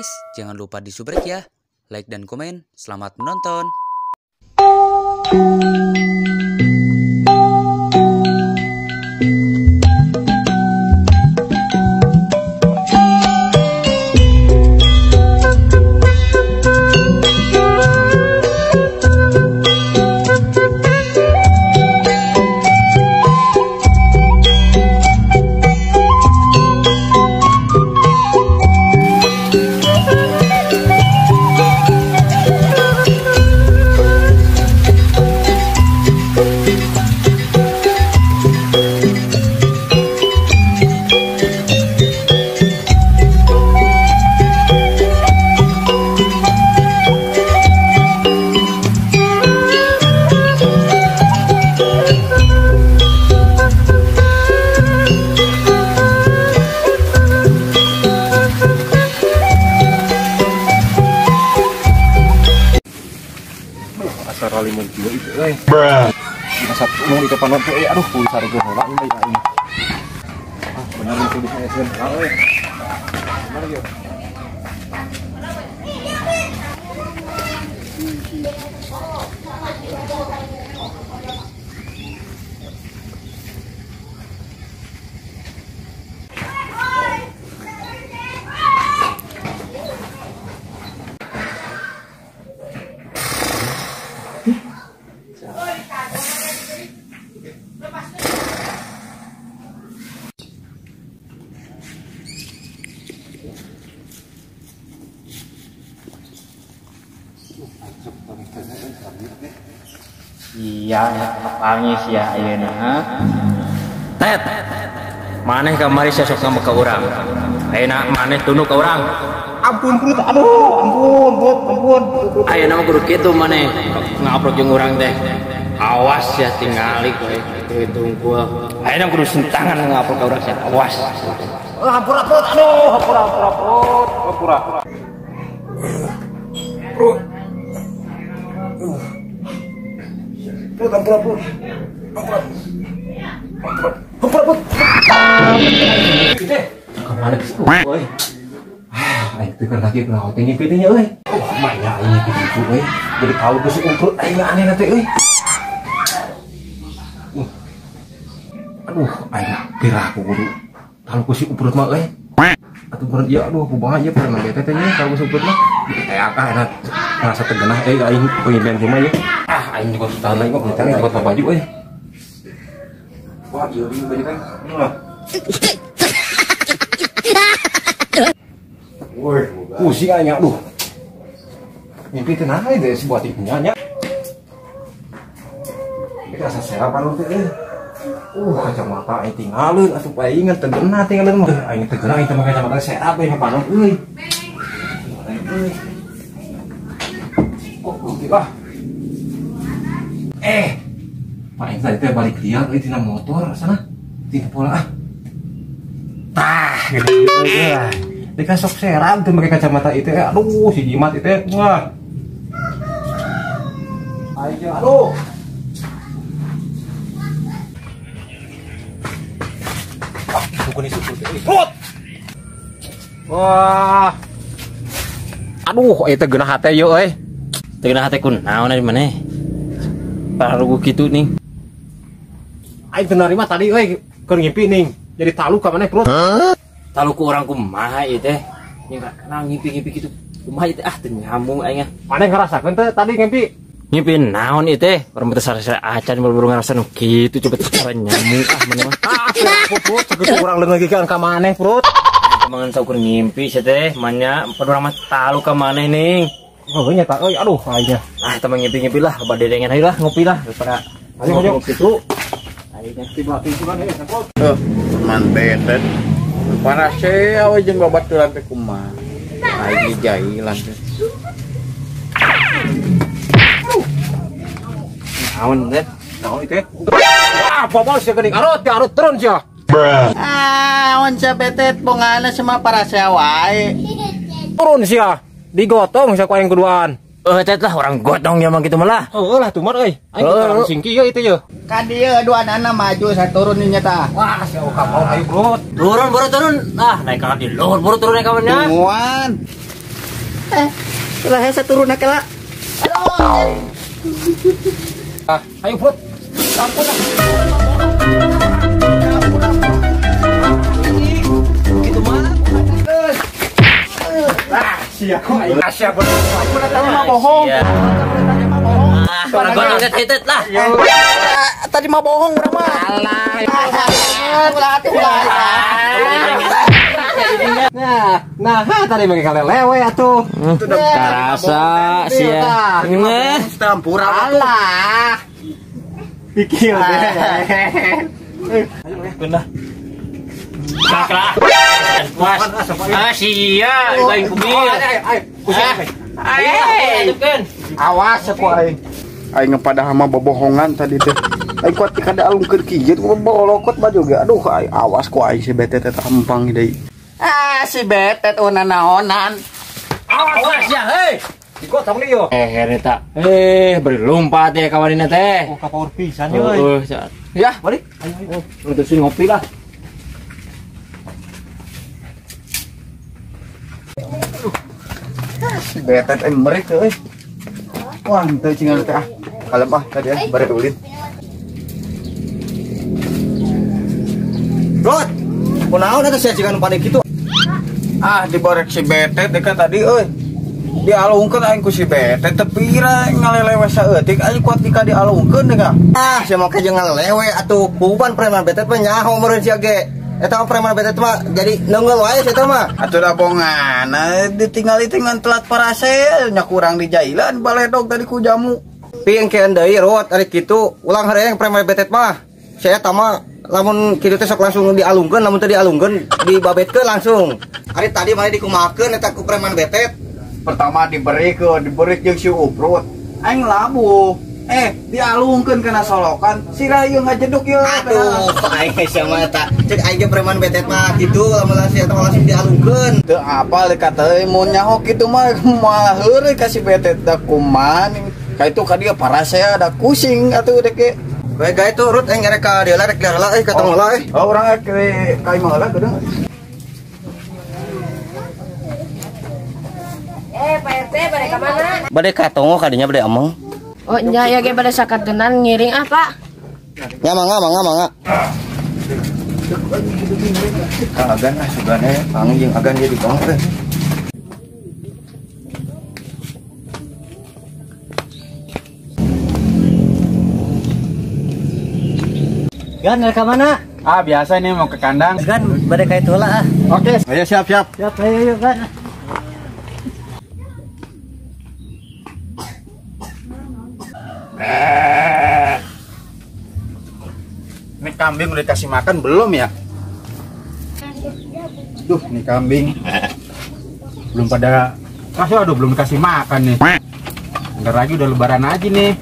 Guys, jangan lupa di subrek ya. Like dan komen. Selamat menonton. Aduh, kulisar gue heula ini aing. Ah, bener itu bisa eseun heula euy. Bener ieu. Iya, pangis ya ayeuna. Tet. Maneh kamari sia sok ngambek ka urang. Ayeuna maneh tunduk ka urang. Ampun perut, aduh, ampun, perut, ampun. Ayeuna mah kudu kitu maneh ngaprok jeung urang teh. Awas ya tingali kowe hitung gua. Ayeuna kudu sentangan ngaprok ka urang sia. Awas. Ampun, perut, aduh, ampun, ampun, perut, ampun. Perut. Perut, ampun, ampun. Ampun. Ampun. Ampun, ampun. Kemana sih, euy? Ah, aing teh keur lagi kunaon teh ngimpi teh nya euy. Oh, maya aing ngimpi kitu euy. Jadi kalau geus umprut aing aneh na teh euy. Aduh, aing piraku kudu. Kalau ku si umprut mah euy. Atuh bener ieu aduh kumaha ieu pernah bete teh nya kalau si umprut mah. Teh akah enak ngerasa tegenah euy aing pengimpian kumaha ieu. Ah, aing juga susah lagi kok kita ngikut baju euy. Wah, ieu baju teh. Woi, pusing aing aduh. Mimpi teh naha deh si buat nya nya. Ini rasa serapan teh euy. Kacamata aing tinggalin atuh aing tegenah tinggalin mah. Aing tegenah aing teh make kacamata serap euy panon euy. Euy. Kok beuki lah. Paling tadi teh balik liar euy tina motor sana. Tina pola ah. Tah, gitu ya. Dika sok seram tuh pakai kacamata itu aduh si jimat itu wah. Ayo aduh. Ah, bukan itu perut. Wah. Aduh, itu geunah hate yeuh euy. Teu geunah hate kunaon ari maneh. Pararuguh kitu nih. Aing teu narima tadi euy keur ngimpi ning. Jadi talu ka maneh perut. Talu ku urang kumaha ieu teh? Nya ngimpi-ngimpi kitu. Kumaha ieu teh? Ah teu nyambung aing ah. Maneh ngarasakeun teh tadi ngimpi? Ngimpi naon ieu teh? Urang teh sare-sare acan buru-buru ngarasa nu kitu coba cara nyambung ah maneh mah. Ah, perut sakitu urang leungeuh ka maneh perut. Mangan saukur ngimpi sia teh, manya urang mah talu ka maneh ning. Oh nya ta euy aduh aing. Ah teh ngimpi-ngimpi lah, bade dengan hayu lah ngopi lah daripada ayo ayo kitu. Aing tiba-tiba heuh sakot. Heuh, mantet. Parasea we jeung babaturan teh kumaha. Aing dijailan teh. Naon teh? Naon teh? Wah, bobol sia geuning arut, arut turun sia. Ah, on sia betet bongana sama parasea wae. Turun sia. Digotong sia ku aing kuduan. Tet lah orang gotong ya mah gitu malah. Heeh lah tumar euy. Aing kita singki ya itu ya. Ka dieu duanana maju saturun nya tah. Wah, sia ka mau ayo bro. Turun bro turun. Ah, naik ka di luhur bro turun naik kawannya. Tungguan. Lah hese turun kela. Ah, ayo Prut. Ampun ah. Gitu mah. Ah, sia kok aing. Sia tadi mah bohong. Ah, tet lah. Tadi mah bohong urang mah. Alah. Ulah atuh ulah. Nah, tadi bagi kalelewe atuh. Karasa sia. Nah, campur alah. Pikir deh. Ayo pindah. Sakra. Puas. Ah sia, aing kubir. Ayo, awas aku aing. Aing ngepada sama bobohongan tadi teh. Aing kuat kada alungkeun kieu bolokot mah juga. Aduh, aing awas ku aing si bete teh tampang deui. Ah, si betet onan-naonan. Awas ya, hei. Digotong deui yo. Eta. Beri lompat ya kawanina teh. Oh, kapower pisan euy. Ya, balik. Ayo, ayo. Ngopi lah. Si betet aing merik euy. Wah, henteu cingan teh ah. Kalem ah tadi ah bare ulin. Rot. Kunaon eta sia cingan panik kitu? Ah, diborek si betet dekat tadi euy. Dialungkeun aing ku si betet teu pira ngalelewe saeutik aing kuat dika dialungkeun deui. Ah, sia make jeung ngalelewe atuh buban preman betet mah nyaho meureun sia ge. Eta mah preman betet mah jadi neunggeul wae sia mah. Atuh da bongan, ditinggali teh ngan telat parasel nya kurang dijailan baledog tadi ku jamu. Piengkeun deui Rot ari kitu ulang hareang preman betet mah. Sia eta mah lamun kitu teh sok langsung dialungkeun, lamun teu dialungkeun dibabetkeun langsung. Ari tadi mah dikumakeun eta ku preman betet. Pertama diberi jeung si Uprut. Aing labuh. Dialungkeun kana solokan. Si Rayu ngajeduk ye. Aduh, aing sia mah eta. Cek aing ge preman betet mah kitu lamun sia eta langsung dialungkeun. Teu apal kata euy mun nyaho kitu mah moal heureuy ka si betet da kumaha. Ka itu ka dieu parasea da kusing atuh dek ge. Bae gae tuh Rut aing rek ka dieu rek heula euy ka tong heula euy. Oh, urang rek ka imah heula geudeung. Pak RT bade ka mana? Bade ka tongo kadinya bade emeng. Oh nya ya ge bade sakatenan ngiring ah Pak. Nya mangga mangga mangga. Ka agan ah sugane angin jeung agan dia di tong teh. Gan rek ka mana? Ah biasa ini mau ke kandang. Gan bade ka itu heula ah. Oke. Ayo siap siap. Siap ayo ayo Gan. Ini kambing udah dikasih makan belum ya? Duh, ini kambing belum pada kasih, aduh belum dikasih makan nih. Bentar lagi udah lebaran aja nih.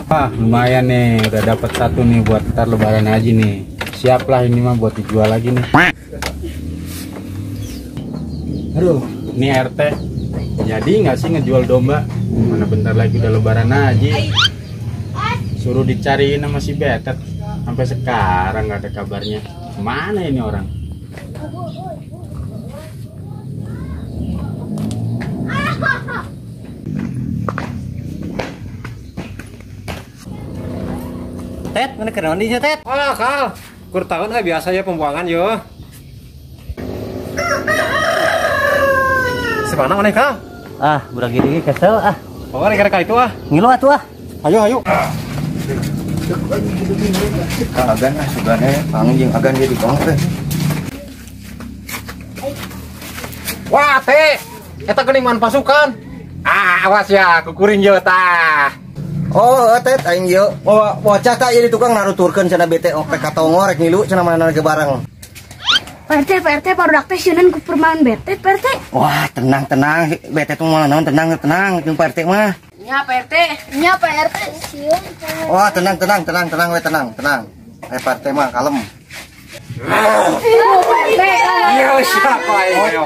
Ah, lumayan nih, udah dapat satu nih buat ntar lebaran aja nih. Siap lah ini mah buat dijual lagi nih. Aduh, ini RT jadi nggak sih ngejual domba? Mana bentar lagi udah lebaran aja. Suruh dicariin sama si betet, sampai sekarang nggak ada kabarnya. Mana ini orang? Tet, mana kenaon dinya Tet? Ah, Kal, kur tahun biasa ya pembuangan yo. Semana mana Kal? Ah, budak gini kesel ah. Oh, rek itu ah. Ngilu atuh ah. Ayo, ayo. Ka agan ah sugane angin jeung agan dia di tong teh. Wah, teh. Eta geuning man pasukan. Ah, awas ya, kukuring ye tah. Oh, tet aing ieu. Oh, bocah tah ieu di tukang naruturkeun cenah bete ok ka tongo rek ngilu cenah mana ge bareng. Pak RT, Pak RT, barudak teh sieunan ku permain betet, Pak RT. Wah, tenang tenang, betet mah naon tenang tenang jeung Pak RT mah. Nya Pak RT, nya Pak RT sieun. Wah, tenang tenang tenang tenang we tenang tenang. Pak RT mah kalem. Pak RT. Yo siapa aing yo.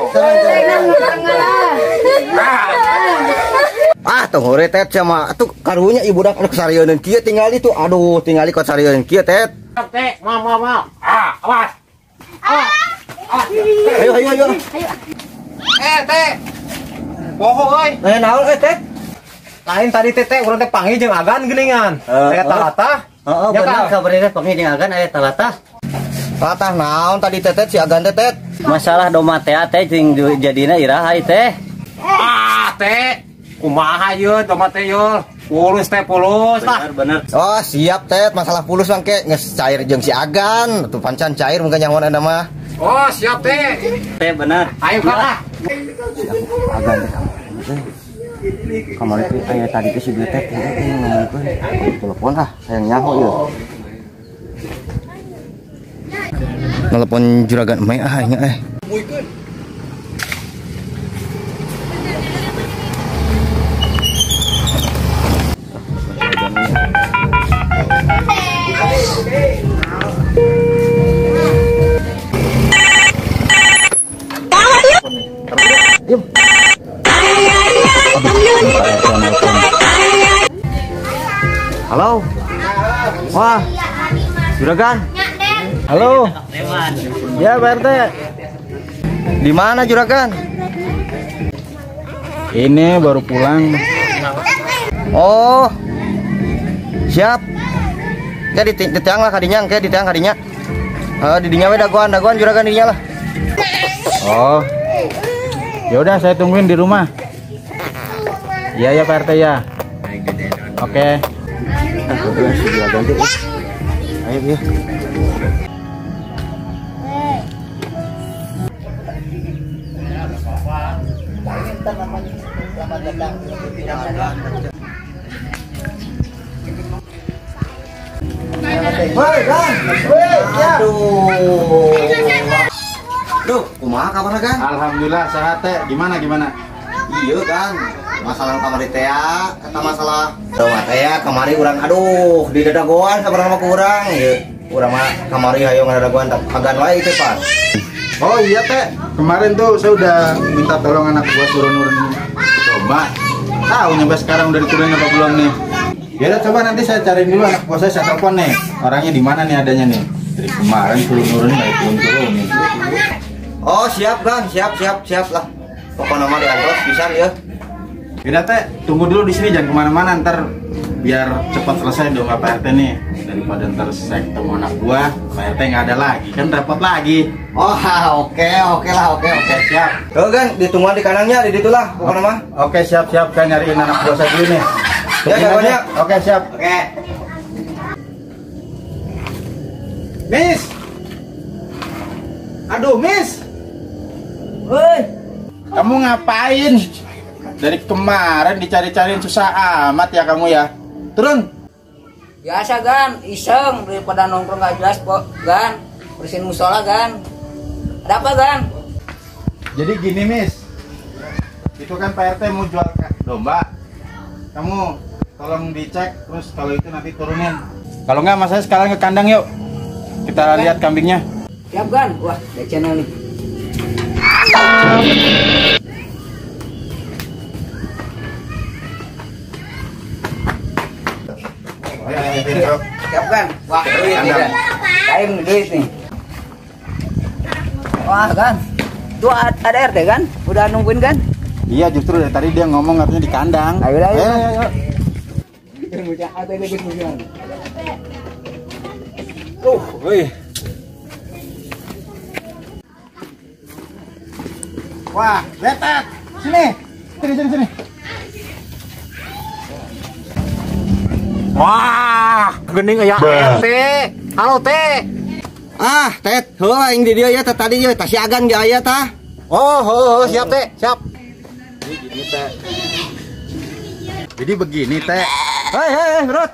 Ah, tong hore tet sama atuh karunya ibu budak anu sarieun kieu tinggali tuh. Aduh, tinggali kok sarieun kieu tet. Teh, mau mau mau. Ah, awas. Ayo ayo ayo. Teh. Poho euy. Nanya naon euy teh? Lain tadi teh urang teh panggil jeung Agan geuningan. Aya talatah. Heeh, bener kabarnya teh panggil jeung Agan aya talatah. Talatah naon tadi teh si Agan teh? Masalah domba teh teh jeung jadina iraha teh. Ah, teh. Kumaha ieu domba teh ieu? Pulus teh pulus lah. Bener. Oh, siap teh, masalah pulus mangke geus cair jeung si Agan. Tuh pancan cair mungkin nyahoan anda mah. Oh, siap teh. Teh bener. Ayo kalah. Agan teh. Kamari teh aya tadi teh si Betet ngomongkeun. Telepon ah, hayang nyaho ieu. Telepon juragan emeh ah nya eh. Halo. Wah. Juragan. Halo. Ya, Pak RT. Di mana juragan? Ini baru pulang. Oh. Siap. Kayak di tiang lah kadinya, kayak di tiang kadinya. Di dinya we dagoan, dagoan juragan dinya lah. Oh. Ya udah saya tungguin di rumah. Iya ya Pak RT ya. Oke. Ayo ya. Woi, Gan. Woi, ya. Aduh. Duh, kumaha kabarna, Gan? Alhamdulillah sehat teh. Gimana gimana? Iya, Gan. Masalah kamari teh, kata masalah domba teh kamari urang aduh di dadagoan sabarang mah ku urang ieu. Urang mah kamari hayo ngadadagoan agan wae itu, Pak. Oh iya teh, kemarin tuh saya udah minta tolong anak gua suruh nurunin domba. Tahu nyampe sekarang udah diturunin apa belum nih? Ya udah coba nanti saya cariin dulu anak buah saya telepon nih. Orangnya di mana nih adanya nih? Dari kemarin suruh nurunin nggak turun-turunin. Oh siap Gan, siap siap siap lah. Pokoknya mah diantos bisa ya. Yaudah teh, tunggu dulu di sini jangan kemana-mana ntar biar cepat selesai dong Pak RT nih. Daripada ntar saya ketemu anak gua, Pak RT nggak ada lagi kan repot lagi. Oh oke oke lah oke oke siap. Tuh Gan, ditungguan di kanannya di situ lah pokoknya mah. Oke siap siap, saya nyariin anak buah saya dulu nih. Ya jagoannya. Oke siap. Oke. Miss. Aduh Miss. Woi. Kamu ngapain? Dari kemarin dicari-cariin susah amat ya kamu ya. Turun. Biasa Gan, iseng daripada nongkrong gak jelas kok Gan. Bersihin musola Gan. Ada apa Gan? Jadi gini Miss. Itu kan Pak RT mau jual domba. Kamu tolong dicek terus kalau itu nanti turunin. Kalau nggak mas saya sekarang ke kandang yuk. Kita lihat kambingnya. Siap Gan. Wah, ada channel nih. Siap Gan. Wah, duit nih Gan. Cair nih duit nih. Wah Gan. Tuh ada RT Gan? Udah nungguin Gan? Iya justru dari tadi dia ngomong katanya di kandang. Ayo ayo. Ayo. Wih. Wah, Betet. Sini. Sini sini sini. Wah, geuning aya RT. Halo teh. Ah, Tet, heuh aing di dieu ya teh tadi ieu tah si Agan ge aya tah. Oh, heuh siap teh, siap. Jadi gini teh. Jadi begini teh. Hei hei, Rut.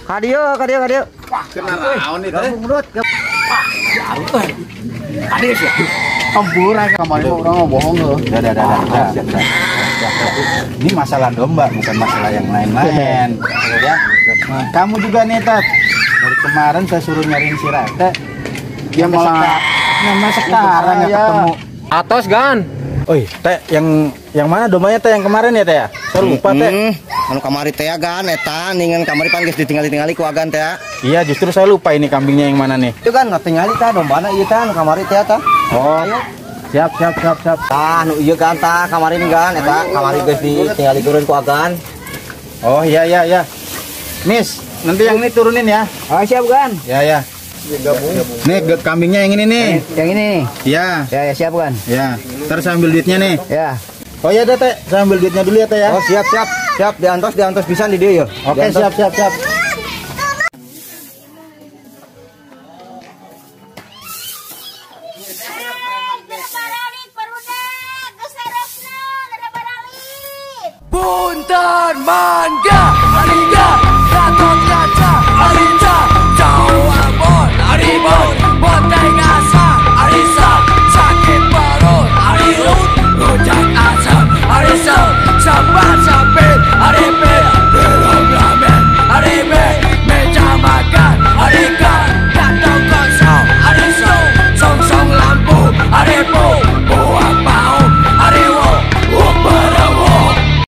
Ka dieu, ka dieu, ka dieu. Wah, naon nih teh? Rut. Wah, jauh euy. Ka dieu sia. Ampura kamari mah urang mah bohong heuh. Dah dah dah dah. Ini masalah domba bukan masalah yang lain-lain. Ya. Nah, kamu juga nih Tat. Dari kemarin saya suruh nyariin si Rete. Dia malah nama sekarang nggak ketemu. Atos Gan. Oi, Teh, yang mana dombanya Teh yang kemarin ya Teh ya? Saya lupa Teh. Anu kamari teh Gan eta ningan kamari pan geus ditinggali-tingali ku Agan teh. Iya, justru saya lupa ini kambingnya yang mana nih. Itu kan tingali tah dombana ieu tah anu kamari teh tah. Oh. Ayo. Siap siap siap siap. Tah nu ieu Gan tah kamari nih Gan eta kamari geus ditinggalikeun ku Agan. Oh iya iya iya. Miss, nanti yang ini turunin ya. Oh, siap Gan. Ya ya. Nih kambingnya yang ini nih. Yang ini nih. Ya. Ya, ya siap Gan. Ya. Ntar saya ambil duitnya nih. Ya. Oh iya deh Teh, saya ambil duitnya dulu ya Teh ya. Oh siap siap. Siap diantos pisan di dieu ya. Oke, siap siap siap. Punten mangga.